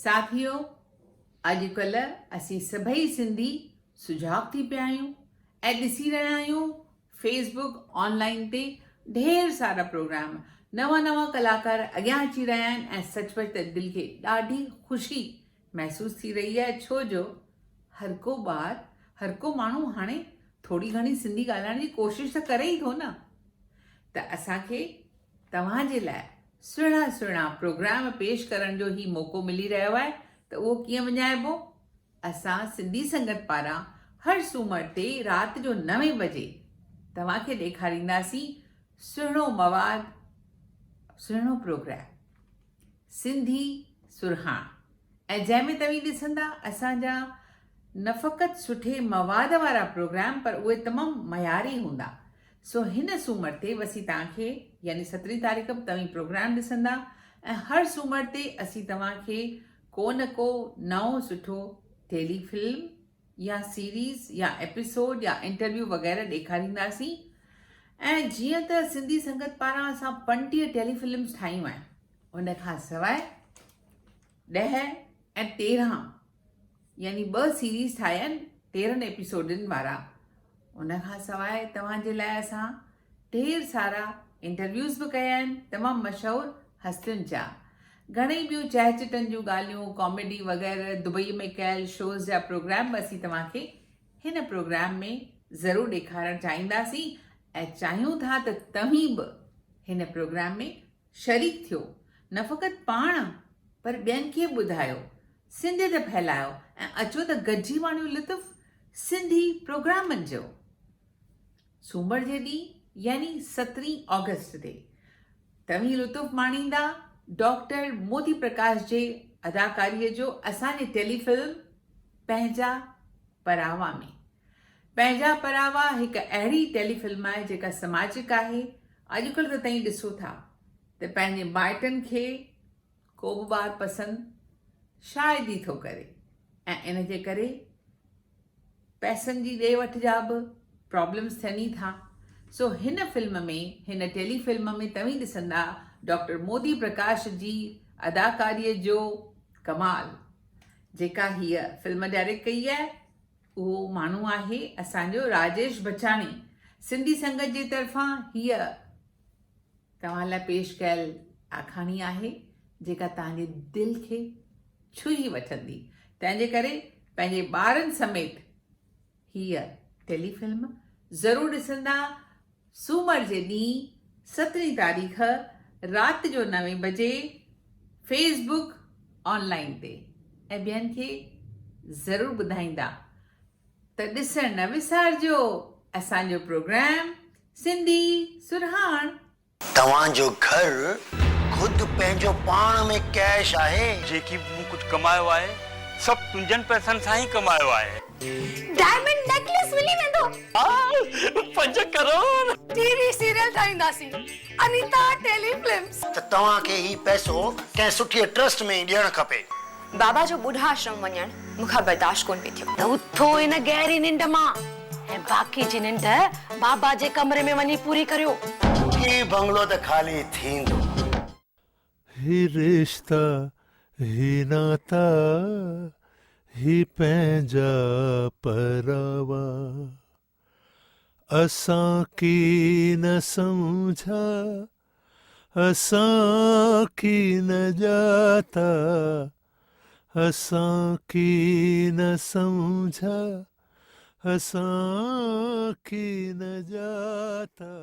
ساٿيو اڄ ڪلهه اسين سڀئي سنڌي سجاڳ ٿي پيا آهيون ۽ ڏسي رهيا آهيون فيس بڪ آن لائين تي ڍير سارا پروگرام نوان نوان ڪلاڪار اڳيان اچي رهيا آهن ۽ سچ پچ ته دل کي ڏاڍي خوشي محسوس ٿي رهي آهي ڇو جو هر ڪو ٻار هر ڪو ماڻهو هاڻي ٿوري گهڻي سنڌي ڳالهائڻ جي ڪوشش ته ڪري ئي ٿو نه ته اسان کي توهان جي لاء سهڻا سهڻا پروگرام پيش ڪرڻ جو هي موقعو ملي رهيو آهي ته اهو ڪيئن وڃائبو؟ اسان سنڌي سنگت پاران هر سومر تي رات جو نوين بجي توهان کي ڏيکارينداسين سهڻو مواد سهڻو پروگرام سنڌي سرهاڻ ۽ جنهن ۾ توهين ڏسندا اسان جا نه فقط سٺي مواد وارا پروگرام پر اهي تمام معياري هوندا سو هن سومر تي اسين توهان کي يعني سترهين تاريخ به توهين پروگرام ڏسندا ۽ هر سومر تي اسين توهان کي ڪو نه ڪو نئون سٺو ٽيلي فلم يا سيريز يا ايپيسوڊ يا انٽرويو وغيره ڏيکارينداسين ۽ جيئن ته سنڌي سنگت پاران اسان 35 ٽيلي فلمز ٺاهيون آهن ان کان سواء 10 ۽ 13 يعني ٻه سيريز ٺاهيا آهن 13 ايپيسوڊن وارا ان کان سواء توهان جي لاء اسان ڍير سارا انٽرويوز به ڪيا آهن تمام مشهور هستين جا گهڻئي ٻيون چهچٽن جون ڳالهيون ڪاميڊي وغيره دبئي ۾ ڪيل شوز جا پروگرام به اسين توهان کي هن پروگرام ۾ ضرور ڏيکارڻ چاهينداسين ۽ چاهيون ٿا ته توهين به هن پروگرام ۾ شريڪ ٿيو، نه فقط پاڻ پر ٻين کي به ٻڌايو، سنڌيت ڦهلايو ۽ اچو ته گڏجي ماڻيون لطف سنڌي پروگرامن جو. سومر جي ڏينهن يعني سترهين آگسٽ تي توهين لطف ماڻيندا ڊاڪٽر موتي پرڪاش جي اداڪاريء جو اسان جي ٽيلي فلم پنهنجا پراوا ۾. پنهنجا پراوا هڪ اهڙي ٽيلي فلم آهي جيڪا سماجڪ آهي. اڄڪلهه ته توهين ڏسو ٿا ته پنهنجي مائٽن کي ڪو به ٻار پسند شايد ئي ٿو ڪري ۽ ان جي ڪري پئسن جي ڏي وٺ جا به پرابلمز ٿين ئي ٿا. سو هن فلم ۾ هن ٽيلي فلم ۾ توهين ڏسندا ڊاڪٽر مودي پرڪاش جي اداڪاريء جو ڪمال جيڪا هيء فلم ڊائريڪٽ ڪئي آهي. اهو ماڻهو آهي اسان جو راجيش بچاڻي. سنڌي سنگت جي طرفان هيء توهان لاء پيش ڪيل آکاڻي آهي جيڪا توهان جي دل کي ڇهي وٺندي. تنهن جي ڪري پنهنجي ٻارن سميت هيء ٽيلي فلم ضرور ڏسندا. سومر جي ڏينهن سترهين تاريخ رات جو نوين بجي فيس بڪ آن لائين تي ۽ ٻين کي ضرور ٻڌائيندا ته ڏسڻ نه وسارجو اسان جو پروگرام سنڌي سرهاڻ. توهان جو گهر خود پنهنجو پاڻ ۾ ڪيش آهي. جيڪي به مون ڪجهه ڪمايو آهي، سڀ تنهنجن پئسن سان ئي ڪمايو آهي. ڊائمنڊ نيڪليس ملي ويندو. ها، پنج ڪروڙ. ٽي وي سيريل ٺاهينداسين، انيتا ٽيلي فلمز. ته توهان کي هي پئسو ڪنهن سٺيء ٽرسٽ ۾ ئي ڏيڻ کپي. بابا جو ٻڍا آشرم وڃڻ مون کان برداشت ڪونه پئي ٿيو. ته اٿو ان گهري ننڊ مان ۽ باقي جي ننڊ بابا جي ڪمري ۾ وڃي پوري ڪريو. هي بنگلو ته خالي ٿيندو. هي رشتا هي ناتا هي پنهنجا پراوا. اسان ڪي نه سمجها اسان ڪي نه ڄاتا اسان ڪي نه سمجها اسان ڪي نه ڄاتا.